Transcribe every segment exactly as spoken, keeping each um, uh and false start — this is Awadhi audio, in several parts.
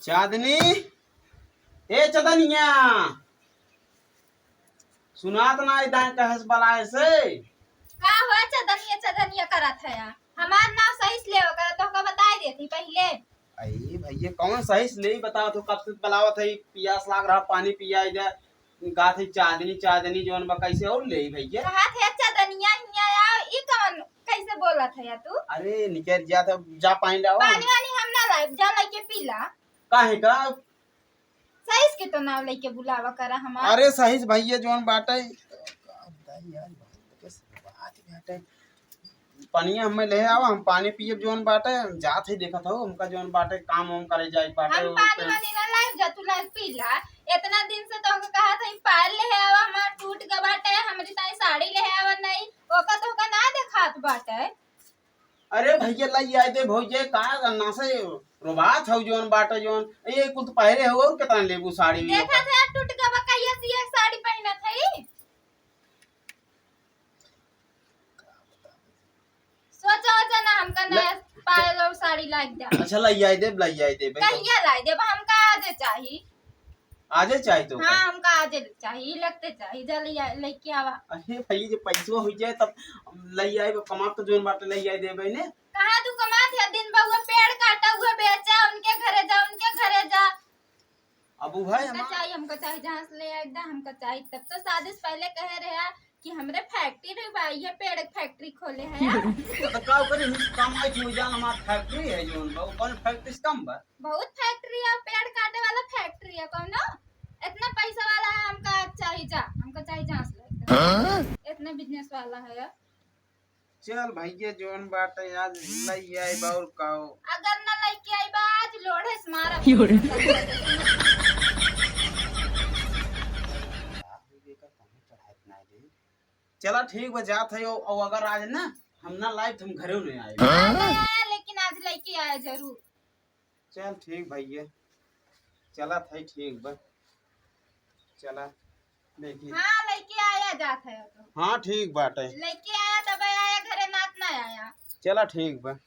चाँदनी, ए चदनिया, सुनात नाहीं दाएँ कहेस बलाए से। का हुआ चदनिया, चदनिया करत है? हमार नाव सही से लेवा करा, तोहका बताइ देती पहिले। अरे भइया, कौन सही से लेई बतावत हो, कब से बलावत है, पियास लाग रहा, पानी पियाइ दे, कहत है चाँदनी, चाँदनी जौन बा, कैसे और लेई भइया? कहत है चदनिया हिया आओ, ई कौन, कैसे बोलत है तू? अरे निकर जा, तब जा पानी लाओ। पानी वानी हम ना लाइब, जा लइके पी ला। काहे का? सहीस के तो नाव लइके बुलावा करा हमार। अरे सहीस भइया जौन बाटे, का बताई यार, बात के बात बाटे। पनिया हमें ले आवा, हम पानी पियब जौन बाटे, हम जात ही देखत हो, हमका जौन बाटे काम वाम करे जाए बाटे, हम वो पानी पे वानी ना लाइब, जा तू लाइब पी ला। इतना दिन से तो हमको कहा था, "पायल ले आवा, हमार टूट गवा बाटे, हमरी ताई साड़ी ले आवा नहीं, ओका तो ओका ना देखात बाटे।" अरे भइया, लइ आइ दे भौजी, का नासे रोबात हौ जौन बाटे जौन, ये कुल तो पहिरे हौ, और कितना लेबू साड़ी में? देखा था टूट गवा कहिया से ये साड़ी पहनत है। सोचा हो जा ना, हमका ले, नया पायल और साड़ी लाइ दे। अच्छा, लइ आइ दे, लइ आइ दे भइया। कहिया लाइ दे, हमका आजे चाही। आजे चाही तो हाँ, का? हमका आजे चाही, लगते चाही, जा लइ आ-, लइके आवा। अरे भइया, जे पैसवा होइ जाए तब लइ आए, कमाब तो जौन बाटे लइ आए देबे ने। कहाँ तू कमात है? दिन भर वो पेड़ काटा, वो बेचा, उनके घरे जा, उनके घरे जा। अब उ भाई हमका हमार चाही, हमका चाही, जहाँ से ले आए दा, हमका चाही। तब तो शादी से पहले कहे रहे कि हमरे फैक्ट्री बा, ये पेड़ फैक्ट्री खोले है। तो का करी, हम काम आई थी, जान हमार फैक्ट्री है जौन बा, वो कौन फैक्ट्री से कम बा? बहुत फैक्ट्री है, पेड़ काटे वाला फैक्ट्री है कौनो। इतना पैसा वाला है, हमका चाही जा, हमका चाही जा से लइके। हाँ? इतना बिजनेस वाला है। चल भइया, जौन बाटे आज लइ आइब और का हो। अगर ना लइके आइब आज लोढ़े से मारब। चला ठीक बा, जात है, और अगर आज ना हम ना लाइब तो हम घरे नहीं आइब। हाँ? ना आया, लेकिन आज लइके आया जरूर। चल ठीक भइया, चलत है, ठीक बा, चला देखी। हाँ, लइके आया जात है तो। हाँ, ठीक बाटे। लइके आया तब आया, घरे नात ना आया। चला ठीक बा।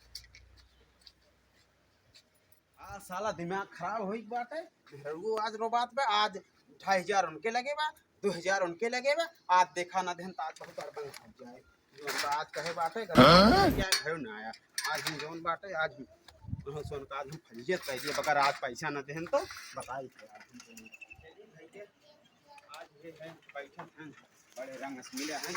आज साला दिमाग खराब होई बाटे, मेहररुओ आज रोबात बा, आज ढाई हजार उनके लगे बा, दो हजार उनके लगे बा, आज देखा ना देहन त आज बहुत अड़बड़ हो जाए। जौन बा आज कहे बाटे, घर में क्या घर ना आया। आज हम जौन बाटे, आज हम, हम सोन का आज हम फजीयत कह दिए, बगर आज पैसा न देहन तो बताई थे आज हम जौन। चलिए भैया, आज ये है, बैठे हैं, बड़े रंग से मिले हैं,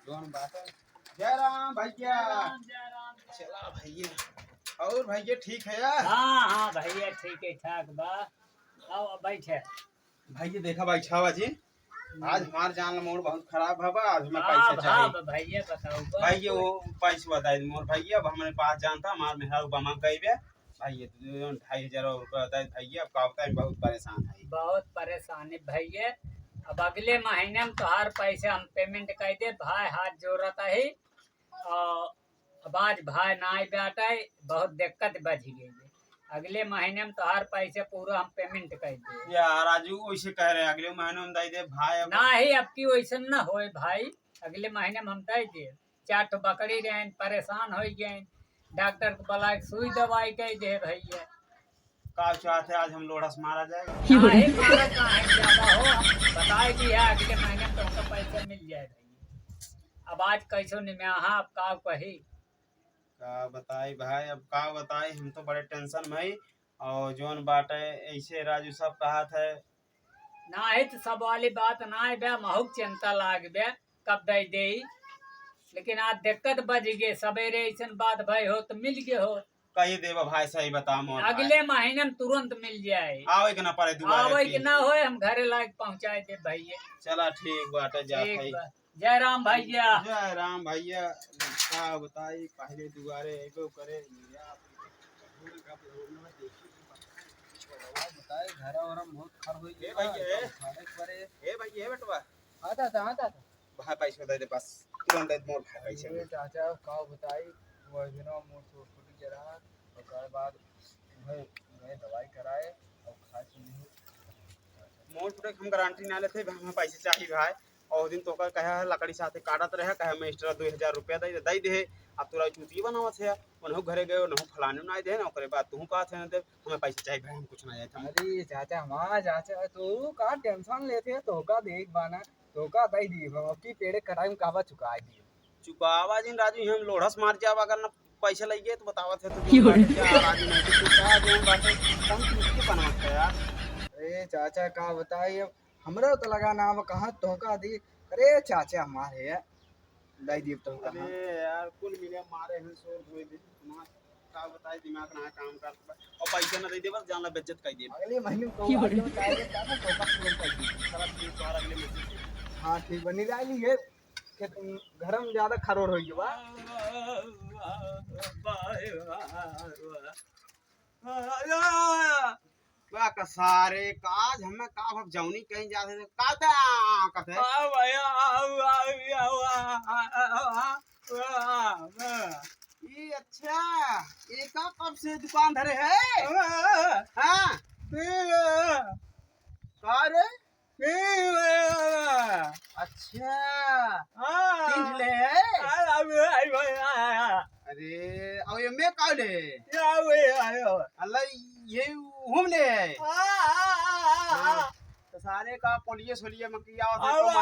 जौन बाटे। जय राम भैया। जय राम, जय राम, जय राम। चला भैया, और भैया ठीक है यार? हाँ, हाँ भैया, ठीक है, ठाक बा। आओ, बैठे। भैया देखा बैठावा जी, आज हमार जान मूड बहुत खराब बा, आज हमें पैसा चाहिए। भैया बताओ बा। भैया वो पैसा बताई मोर भैया, अब हमारे पास जानता हमार मेहरारू बमा गई बे। भैया तू ढाई हजार रुपया बताई भैया, अब का बताई, बहुत परेशान है। बहुत परेशान है भैया। अब अगले महीने में तोहार पैसे हम पेमेंट कर दे, भाई हाथ जोड़ता है। और अब आज भाई ना आई बाटे, बहुत दिक्कत बज गई है। अगले महीने में तोहार पैसे पूरा हम पेमेंट कर दे। यार राजू वैसे कह रहे हैं अगले महीने में दे दे भाई। अब ना ही अब की वैसे न होए भाई, अगले महीने में हम दे दे। चार ठो बकरी रहे, परेशान हो गए, डॉक्टर को बुला के सुई दवाई कर दे भैया। का चाहते आज हम लोढ़ा से मारा जाएगा? काहे मारा, काहे ज्यादा हो, हम बताए दिया अगले महीने में तुमको पैसे मिल जाए भैया। अब आज कैसो निम्याहा, अब का कही? का बताई भाई, अब का बताई, हम तो बड़े टेंशन में हई। और जौन बाटे ऐसे राजू सब कहत है। नाही तो सब वाली बात नाही बे, महूक चिंता लाग बे, कब दे देई। लेकिन आज दिक्कत बज गए, सवेरे ऐसन बात भई हो तो मिल गए हो। कही देबा भाई, सही बता मोर भाई। अगले महीने में तुरंत मिल जाए। आवे के ना पड़े दुआरे आवे के तीन। ना होए, हम घरे लायक पहुँचाए दे भैया। चला ठीक बाटे, जा ठीक भाई। बा। जय राम भैया। जय राम भैया। का बताई, पहले दुआरे अइबो करे, या बताई, घर और हम बहुत खर होई ए गया, भैया, ए। उठावे के पड़े। ए भैया, ए बेटवा। आता था, आता था। भाई पैसा दे दे बस, तुरंत दे दे मोर भाई पैसा। अरे चाचा, का बताई, वो दिनवा मोर छोट छोटी जरा, ओकर बाद वही, वही दवाई कराए और खाए पीने। मोर छोटे हम गारंटी ना लेते, हमें पैसे चाहिए भाई। और दिन तोका कहे है, लकड़ी साथे काटत रहे, कहे, "मैं extra दुई हजार रुपया दे, दे दे।" अब तोरा चूतिया बनावत है, उनहु घरे गए, उनहु फलाने नाहीं दे ना, ओकरे बाद तू कहत है ना दे, हमें पैसा चाहिए भाई, हम कुछ ना जाए। अरे चाचा, हमार चाचा, तू का tension लेते है, तोका देख बाना, तोका दे दी, हम आपकी पेड़े कटाई में कहबा चुकाई दी। चुकावा जिन राजू, हम लोढ़स मार जाब, अगर ना पैसा लइगे तो बतावत है तो। क्यों रे? क्या राजू, नहीं तो तू का जो बात है, कम की बनवत है यार। अरे चाचा, का बताई अब, हमरा तो लगा ना अब कहाँ तोहका दी। अरे चाचा हमारे है, दे दी तोहका। अरे यार, कुल मिले मारे हैं शोर धोए दे, तुम्हारा का बताई, दिमाग ना काम करत बा। और पैसा ना दे दे, बस जान ला बेइज्जत कर दे। अगले महीने में तो क्यों रे? आगे में जाएगा, क्या ना तोहका शुरू कर दी। साला तू तो अगले महीने से। हाँ ठीक बा, निराली है। खेत, घर में ज्यादा खरोर होइ गवा। बा का सारे का आज हमें का भब जौनी कहीं जाते थे, का ता करते हैं? ये अच्छा, ये का कब से दुकान धरे है? हाँ। का रे? अच्छा, हाँ। तीन ठे ले है? अरे, अब ये मैं का ले? अल्लाह, ये हम ले है। हाँ। तो सारे का पोलियो सोलियो में किया होता है, तो मत-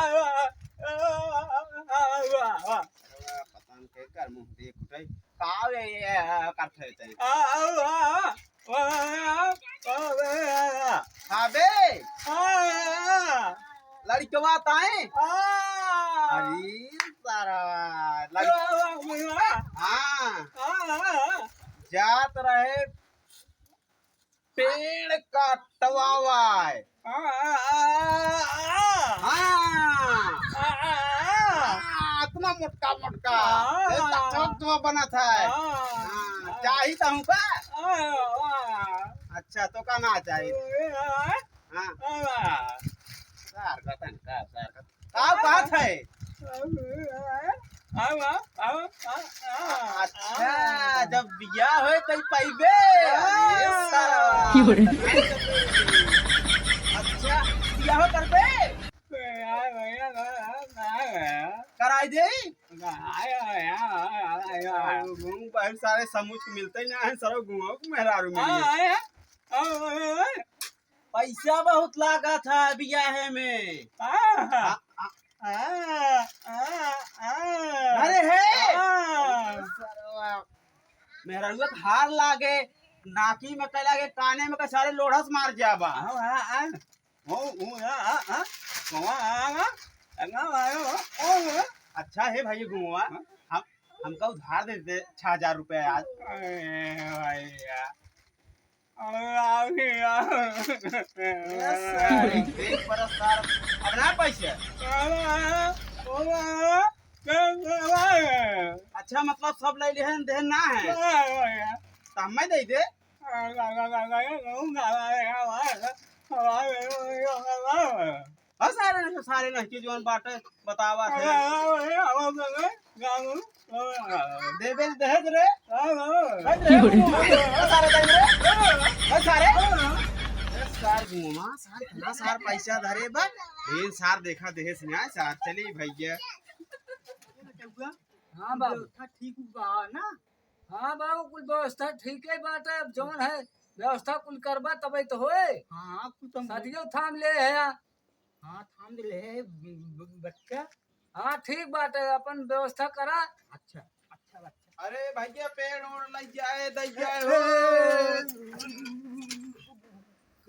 अरे, पता नहीं के कर मुंह देख उठाई। का ये, ये, ये करते रहते हैं? हाँ बे। लड़कवा ताए। अरे सारा लड़-, हाँ। जात रहे पेड़ काटवावाए। हाँ। हाँ, इतना मोटका मोटका। हाँ। ए, तब तो बनत है। हाँ। हाँ, चाही तो हमका। अच्छा, तोका ना चाही। हाँ। सार का तन का, सार का। का बात है? अच्छा, जब बियाह होए तई पइबे। अरे सारा। अच्छा, बियाह करबे? कराई दे। घूम भाई सारे समूह के मिलते ही ना है, सारे घूमो के मेहरारू मिली। पैसा बहुत लागत है बियाहे में। अरे है। सरवा। मेहरारुआ के हार लागे, नाकी में के लागे, काने में के, सारे लोढ़स मार जाबा। अच्छा है भाई गुआ, हम, हमका उधार दे दे छह हजार रुपया आज। अरे भैया। देख बड़ा सार, अब ना पैसे। अच्छा, मतलब सब ले लिहन, देहन ना है। तो हमें दे दे। हाँ, सारे नहीं, सारे नहीं के जौन बाटे, बतावा थे। देबे दहेज रे। दहेज रे। सारे दहेज रे। सारे। सार घुमा, सार घुमा, सार पैसा धरे बा। इन सार देखा दहेज में आए, सार चली भैया। हाँ बाबू। व्यवस्था ठीक बा ना? हाँ बाबू, कुल व्यवस्था ठीक है बाटे। अब जौन है व्यवस्था कुल करबा तबे तो होए। हाँ, कुल तो हम शादियो थाम ले है। हाँ, थाम ले है ब-, ब-, बच्चा। हाँ, ठीक बाटे, अपन व्यवस्था करा। अच्छा, अच्छा, अच्छा। अरे भैया, पेड़ ओड़ लग जाए, दई जाए हो।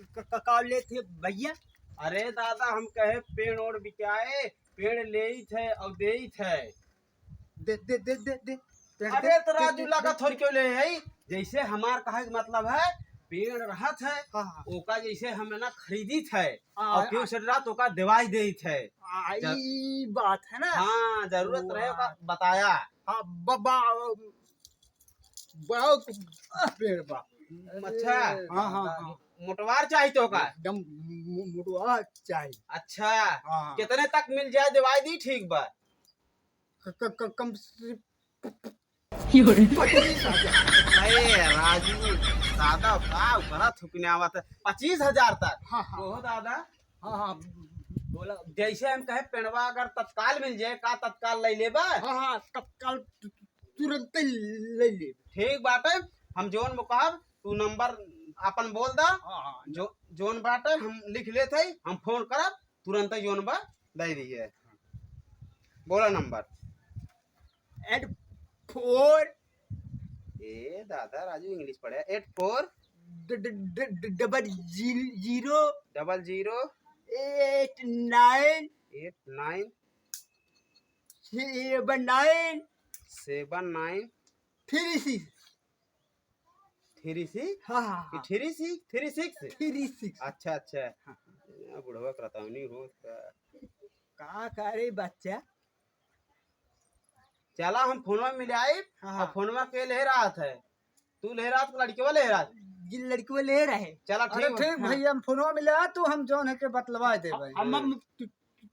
क-, क-, का लेत है भैया? अरे दादा, हम कहे पेड़ ओड़ बिकाए, पेड़ लेइत है और देइत है। दे, दे, दे, दे, दे। पेड़ अरे दे, तो दे, राजू दे, लगा दे। थोड़ी क्यों ले है? जैसे हमार कहे के मतलब है, पेड़ रहत है, हाँ, हाँ। ओका जैसे हम ना खरीदित है, हाँ, और क्यों हाँ। से रात ओका देवाई देइत है। आ, जब ई बात है ना। हाँ, जरूरत रहे ओका बताया। हाँ, ब-, बा-, बहुत पेड़ बा। अच्छा। हाँ, हाँ, हाँ। मोटवार चाही तोका? एकदम मो-, मोटवार चाही। अच्छा। हाँ। कितने तक मिल जाए, देवाई दी, ठीक बा। क-, क-, क-, कम से पच्चीस हजार। अरे राजू, दादा का ऊपरा थुकने आवत है? पच्चीस हजार तक? हाँ, हाँ। ओहो दादा। हाँ, हाँ। बोला। जैसे हम कहे पेड़वा अगर तत्काल मिल जाए, का तत्काल ले लेबा? हाँ, हाँ, तत्काल तु-, तु-, तुरंते ले ले। ठीक बाटे, हम जौन वो कहब, तू नंबर आपन बोल दा। हाँ, हाँ। जो, जौन बाटे हम लिख लेत हई, हम फोन करब, तुरंते जौन बा दे दिए। बोला नंबर। Eight four. ए दादा, राजू इंग्लिश पढ़े। Eight four. ड-, ड-, ड-, ड-, डबल जी-, zero. Double zero. Eight nine. Eight nine. Seven nine. Seven nine. Three six. Three six? हाँ, हाँ, कि हाँ। Three six? Three six? Three six. अच्छा, अच्छा। हाँ। या बुढ़वा करतौनी हो का? का करे बच्चा? चला हम फोनवा मिलाइब, हाँ, और हाँ। फोनवा के ले रहत है? तू ले रहत, लड़कवा ले रहत? ये लड़कवा ले रहे। चला अरे ठीक बा। ठीक हाँ। भैया, हम फोनवा मिला, तू हम जौन है के बतलवा दे भाई। हम, हम तु-,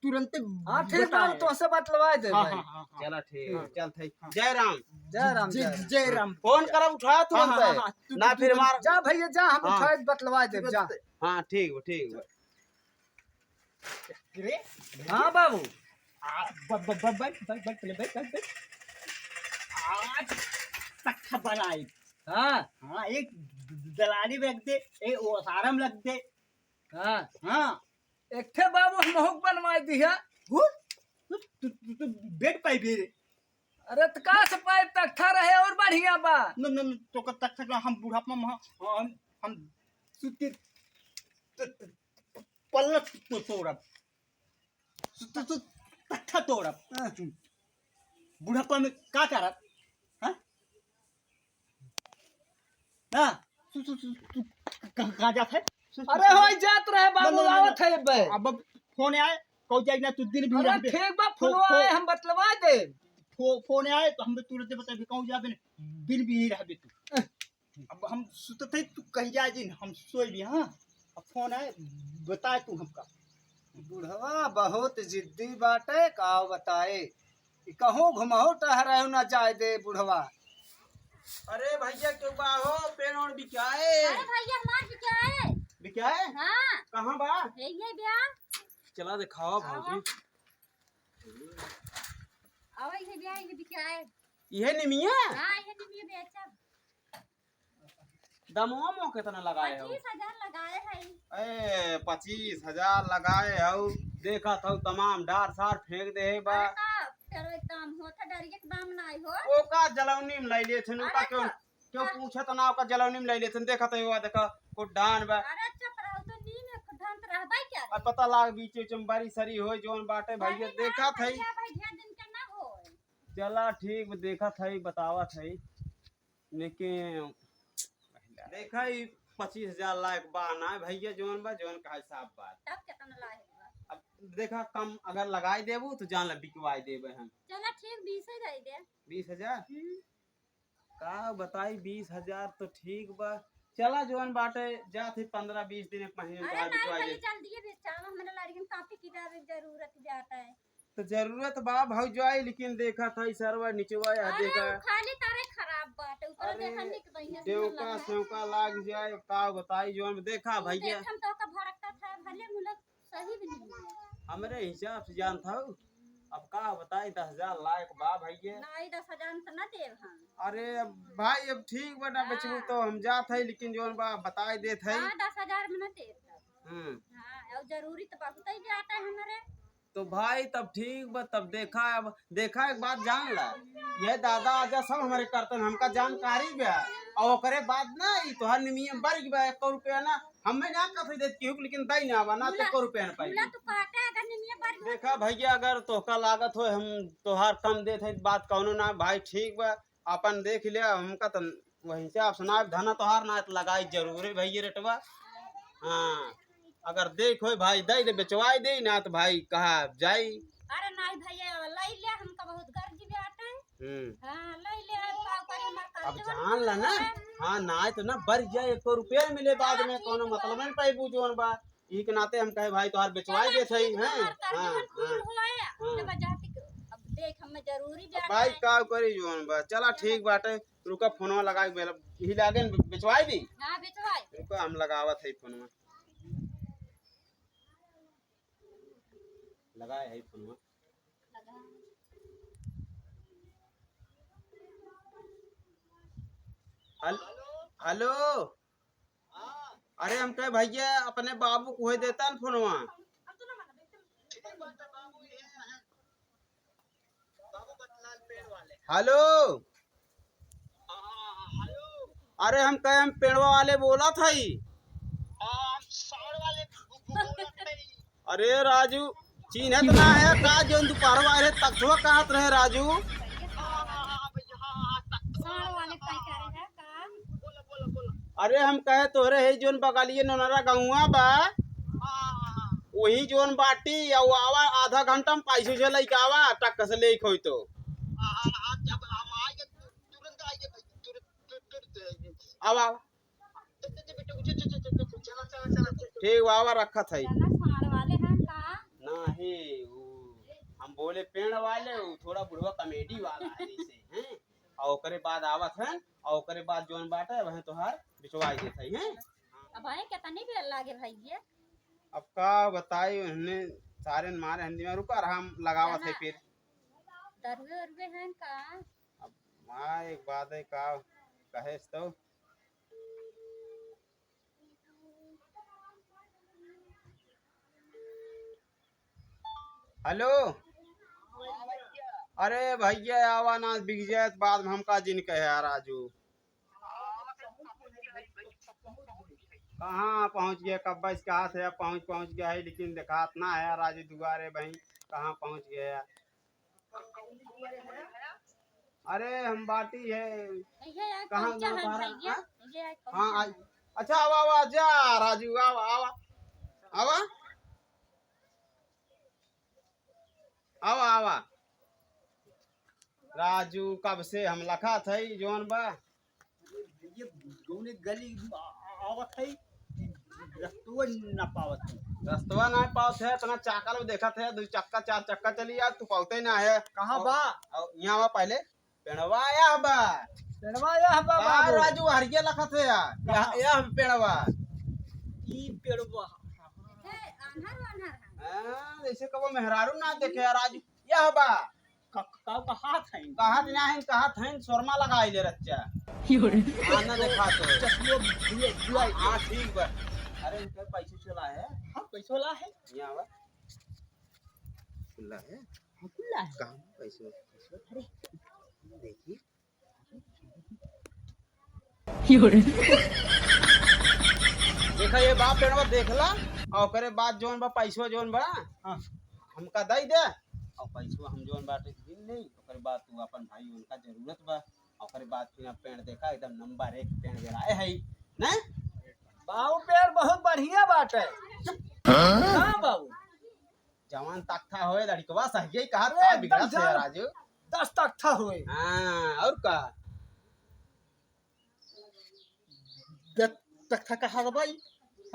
तुरंते हाँ, ठीक बा, बताए। तोहसे बतलवा दे हाँ, भाई। हाँ, हाँ, हाँ। चला ठीक, हाँ। चल थई। हाँ। जय राम। जय राम, जय, जय राम। जय राम। फोन करब, उठा हाँ, तुरंत हाँ, है। हाँ, हाँ। तू, ना तू, फिर तू, मार। जा भैया, जा, हम हाँ। उठाए बतलवा देब, जा। हाँ, ठीक बा, ठीक बा। रे? हाँ बाबू। आ, ब-, ब-, ब-, बैठ, बैठ, बैठ, पहले बैठ, बैठ, बैठ। आज तख्ता बनाई। हाँ। हाँ, एक द-, द-, दलाली में रख दे, एक ओसारम रख दे। हाँ। हाँ। एक ठे बाबू हमहू के बनवाई दिहा। हु? तू, तू, तू, तू बेड पाई भी रे। अरे त का से पाइप तख्ता रहे और बढ़िया बा। न, न, न, तो का तख्ता का हम बुढ़ापा में हम, हम, हम सुती त-, त-, पल्ला तो तोड़ब। सु-, तू, तू तख्ता तोड़ब। हाँ। बुढ़ापा में का करब? हाँ? ना, तू, तू, तू, तू कहाँ, कहाँ जात है? अरे होई जात रहे बाबू, ना, ना, ना, आवत है बे। अब फोन आए, कहू जाए ना तू दिन भी अरे रहबे। ठीक बा, फो-, फोनवा फो-, आए, हम बतलवा दे। फो-, फोन आए तो हम तुरंत बताबे, कहू जाबे ना, दिन भी रहबे तू। अब हम सुतत है, तू कहीं जाए जिन, हम सोए भी, हाँ? अब फोन आए, बताए तू हमका। बुढ़वा बहुत जिद्दी बाटे, का बताए? ई कहूँ घुमहु टहरहु ना जाए दे बुढ़वा। अरे भैया, क्यों बा हो? पेड़ ओड़ बिकाए? अरे भैया, हमार बिकाए। बिकाए? हाँ। कहाँ बा? यही है ब्याह। चला दिखावा आवा। भौजी। आवा, यही ब्याह, यही बिकाए। यही निमिया? हाँ, यही निमिया बेचब। दमवा मो केतना लगाए हौ? पच्चीस हजार लगाए है। ए, पच्चीस हजार लगाए हौ, देखत हौ तमाम डार सार फेंक दे बा। अरे का, तेरो एकदम होत है, डरिए के दाम नाई हो। ओका जलौनी में लाई लेथन, ओका अरे क्यों, का, क्यों का पूछत ना, ओका जलौनी में लाई लेथन, देखत हौ, देखा, कुछ डान बा। अरे चुप रहो, तो नीम है, कुछ डान तो रहबा क्या? अब पता लाग बीच बीच में बरी सरी होई, जौन बाटे भैया, अरे ना देखत है। भैया, भाई, ढेर दिन के ना होई। चला ठीक बा, देखत है, बतावत है। लेकिन देखा, ई पच्चीस हजार लायक बा ना भैया, जौन बा, जौन कहा साफ बात। तब केतना लायक बा? अब देखा, कम अगर लगाई देबू तो जान ला बिकवाई देबे हम। चला ठीक, बीस ही दे दे। बीस हजार? हम्म। का बताई, बीस हजार तो ठीक बा। चला जौन बाटे, जात ही पन्द्रह बीस दिन, एक महीने अरे बाद नहीं बिकवाई भैया, दे। जल्दी ही बेचावा, हमरे लड़किन कापी किताब की जरूरत जाता है। तो जरूरत बा भौजाई, लेकिन देखत है सरवा निचवा या अरे, देखा। उ खाली तारे खराब बाटे, ऊपर अरे, देखा निक बढ़िया से देवका लगा है। सेवका लाग जाए, का बताई जौन देखा उ भैया। देखम तो का भड़कता था, भले मुलक सही भी नहीं है। हमरे हिसाब से जानत हौ, अब का बताई, दस हजार लायक बा भैया। नहीं, दस हजार में तो ना देब हम। अरे अब भाई, अब ठीक बा, ना हाँ। बेचबू तो हम जात है, लेकिन जौन बा बताई देत है। हाँ, दस हजार में ना देब तब। हम्म। हाँ, और जरूरी तो बहुत ही जाता है हमारे। तो भाई तब ठीक बा, तब देखा, अब देखा एक बात जान ला, ये दादा आजा सब हमरे करतन, हमका जानकारी बा, और ओकरे बाद ना ई तोहार निमिया बरिक बा, एको रुपया ना, हमें ना कथई देत केहू के, लेकिन दई ना बा, ना तो मुला, एको रुपया ना पाई। मुला तू काटे अगर निमिया बरिक बा। देखा भैया, अगर तोहका लागत हो हम तोहार कम देत है, बात कौनो ना भाई, ठीक बा, अपन देख ले, हमका त वहीं से आप सुनाए, धना तोहार ना त लगाई जरूर है भैया रेटवा। हाँ, अगर देख होई भाई दे दे, बेचवाई दे, ना त भाई कहा जाई। अरे नहीं भैया, लई ले, हमका बहुत गर्ज भी आटे। हम्म। हाँ, लई ले, अब का करे, हमार अब कर्जवा जान ला ना। है। हाँ, ना तो ना बर जाए, एको रुपया मिले बाद हाँ, में, ठीक कौनो बा। मतलब नहीं पाई बूझ बा। ई के नाते हम कहे भाई तोहार बेचवाई चला देत हई, ठीक बा, हैं? हमार कर्जवा हाँ, पूर्ण हाँ। होए, हाँ। जब जाति के, अब देख, हमें जरूरी अब जाता भाई है। का करी जौन बा, चला चला। ठीक बाटे, रुका फोनवा लगा के बेल-, यही लागे न बेचवाई दी। हाँ, बेचवाई। रुका हम लगावत है फोनवा। लगाए है फोनवा। हल-, हेलो। अरे, हम कहे भैया, अपने बाबू को है देता न फोनवा। हेलो। अरे, हम कहे, हम पेड़वा वाले बोलत हई। अरे राजू, चीन्हत ना है का, जौन दुपहरवा रहे, तख्तवा कहत रहे राजू? साँड़ वाले का कह रहे हैं का? अरे हम कहे तोहरे है जौन बगलिए नोनरा गौवा बा, वही जौन बाटी, अउ आवा आधा घंटा में पैसे से लइके आवा, टक्का से लेके होई तो। आवा, आवा। ठीक बा, आवा रखत है। चला साँड़ वाले हैं का? नहीं, उ हम बोले पेड़ वाले, उ थोड़ा बुढ़वा कॉमेडी वाला है जैसे, हैं? और ओकरे बाद आवत है, और ओकरे बाद जौन बाटे, वह तोहार बिचवाई देत है, हैं? अब आए कितनी बेर लागे भैया? अब का बताई, उन्हें सारे मारे हिंदी में, रुका रहा, हम लगावत है ना। फिर। दरुए उरुए हैं का? अब हाँ, एक बात है का, कहे तो। हेलो। अरे भैया, आवा ना, बिक जाए तो बाद में हमका जिन कहे यार राजू। कहाँ पहुँच गया, कब से कहा थे पहुँच, पहुँच गया है, लेकिन देखात ना है यार राजू दुआरे भाई, कहाँ पहुँच गया यार। अरे हम बाटी है। ये यार कहाँ पहुंचा गाँव है कहाँ? भैया, हाँ? ये यार हाँ, पहुंचा आ-, है। अच्छा, आवा, आवा, जा राजू, आवा, आवा, आवा, आवा, आवा। राजू, कब से हम लखा थे जौन बा। ये गौने गली आ-, आ-, आवत है, रस्तवा ना पावत है। रस्तवा ना पावत है, इतना चाकल देखत है, दो चक्का, चार चक्का चली आ, तू पावते ना है। कहाँ और, बा? और यहाँ बा पहले, पेड़वा यह बा। पेड़वा यह बा, बा बाबू। राजू, हरिया लखत है यार। कहाँ? यह, यह पेड़वा। ई पेड़वा। ए, आन्हर वान्हर है। हाँ, जैसे कबो मेहरारू ना देखे यार, राजू, यह बा। क-, क-, का कहात हईन? कहात नाहीं, कहात हईन, शोरमा लगाइले रच्चा। योरे। आना देखा तो। चश्मो बुआ-, बुआ-, हाँ, ठीक बा। अरे, इनके पैसे चला है। हाँ, पैसो ला है। यहाँ बा। खुला है। हाँ, खुला है। कहाँ पैसे? अरे। देखी। योरे। देखा ये बाप पेड़वा देखला, और ओकरे बाद जौन बा पैसवा जौन बा, हाँ। हमका दई दे, और पैसवा हम जौन बाटे गिन लेई, ओकरे बाद तू अपन भाई उनका जरूरत बा, ओकरे बाद फिर अब पेड़ देखा एकदम नंबर एक पेड़ बेराए है, ने? बाबू पेड़ बहुत बढ़िया बाटे। हाँ? हाँ बाबू। जवान तख्ता होए, लड़कवा सहिए कहा, अरे, का एकदम बिगड़त है जान, राजू? दस तख्ता होए। हाँ, और का? दस तख्ता कहा रे भाई?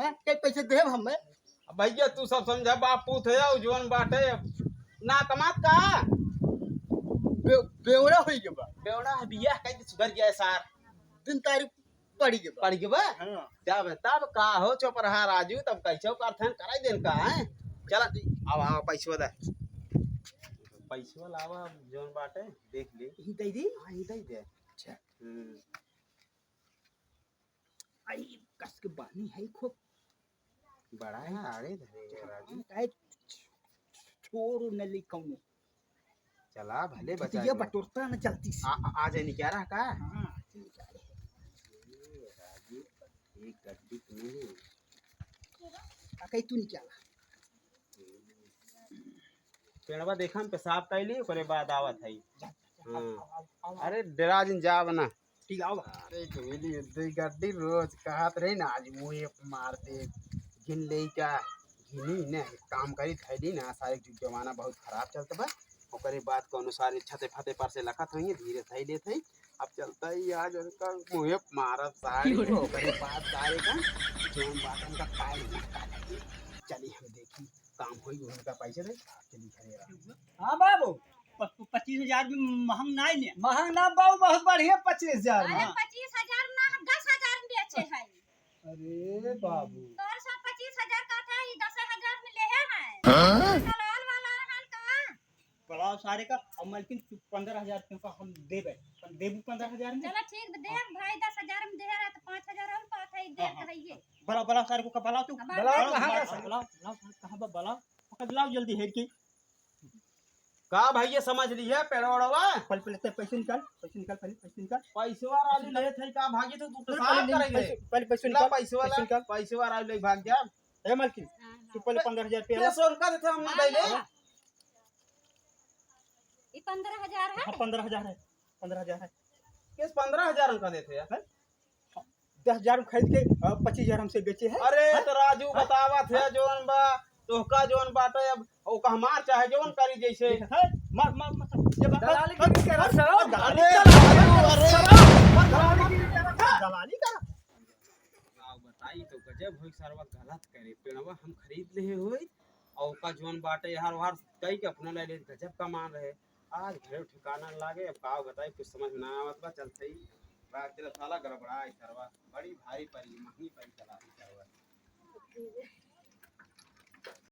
हैं? कई पैसे देब हमें? अब भैया, तू सब समझा, बाप पूत है, और जवान बाटे, ना कमात का? बे-, बेवड़ा होई के बा। बेवड़ा है, बियाह कई सुधर गया है सार। दिन तारीख पड़ी के बा। पड़ी के बा? हाँ। तब, तब का हो चुप रहा राजू, तब कैसे करथन कराई देन का है? चला, आवा, आवा, पैसवा दे। पैसवा लावा, जौन बाटे, देख ले। ई दे दी? हाँ, ई दे दे। अच्छा। हम्म। आई, कस के बानी है खूब। बड़ा है, आड़े धरे है राजू। काहे छोड़ न ली कौनो। चला, भले तो बचा ये लो। बटोरता न चलती से। आ, आ, आ जाए, निकारा का? हाँ, निकाले। ए, राजू, एक गड्डी तो नहीं। आ, कहीं तू निकाला। पेड़वा देखा, हम पेशाब कैली, ओकरे बाद आवत है। जा, जा, जा, हाँ। आवा, आवा, आवा। अरे, डेरा जिन जाब ना। ठीक, आवा। अरे, गोली, दो गड्डी रोज कहत रही ना, आज मुँहे मार दे। गिन ले का, गिनी ने, काम करी थैली ना, सारे जुग जमाना बहुत खराब चलत बा। ओकरे बाद कौनो सारे छते फते पर से लखत होइए, धीरे थई लेत है। अब चलता ही आज उनका मुँहे मारत सारे को, ओकरे बाद सारे का जौन बात उनका पाए ना काटे। चली हम देखी, काम होई, उनका पैसे दे, चली घरे आ। हाँ बाबू, प-, प-, पच्चीस हजार में महंग ना है ने। महंग ना बाबू, बहुत बढ़िया पच्चीस हजार में। अरे हाँ। पच्चीस हजार ना, हम दस हजार में बेचे हैं। अरे बाबू। तोर सब पच्चीस हजार का था, ई दस हजार में लेहे हैं। हाँ? दलाल वाला। सारे का, और मलकिन तू पन्द्रह हजार रुपया का हम देबे, अपन देबू पन्द्रह हजार में। चला ठीक बा, दे भाई, दस हजार में दे रहा तो पाँच हजार और बात है, दे हाँ, हाँ। कहिए। बला, बला सारे को का बला तू। अब बला, बला, कहाँ बला, बा? बला, बला, कहाँ बा, बला? पकड़ लाओ जल्दी हेर के। का भैया समझ लिया पेड़वा ओड़वा? पहले, पहले ते पैसे निकाल, पैसे निकाल, पहले पैसे निकाल। पैसवा राजू ले थे का भागी तो तू पहले, साफ पहले करेंगे। पैसे, पहले पैसे ला निकाल, पैसवा पैसे ला, निकाल। पैसवा राजू ले भाग जा। ए मालकिन, हाँ, तू हाँ। पहले पन्द्रह हजार रुपया ला। कैसे उनका देते हम ना, नहीं ना, दे ले? ना। ये पन्द्रह हजार है? हाँ, पन्द्रह हजार है, पन्द्रह हजार है। किस पन्द्रह हजार उनका देते हैं? हैं? दस हजार में खरीद के, अ, पच्चीस हजार हमसे बेचे हैं। अरे, हैं? तो राजू हाँ? बतावत है, हाँ? जोन बा, तोहका जोन बाटे, अब ओका हमार चाहे जोन करी जैसे। ठीक है, मार, मार, मार, ये बात दलाली कर, की कर, कर, सर, दलाली अरे, कर, राजू, अरे। सर, दलाली की कर, दलाली कर। का बताई तो गजब होई, सरवा गलत करे, पेड़वा हम खरीद लेहे होई, और ओका जोन बाटे यार वार कई के अपने ले ले, गजब का मान रहे। आज घरे ठिकाना लागे, अब का बताई, कुछ समझ में ना आवत बा, चलते ही भाग चला, साला गड़बड़ा है सरवा, बड़ी भारी परी, महंगी परी चला है सरवा।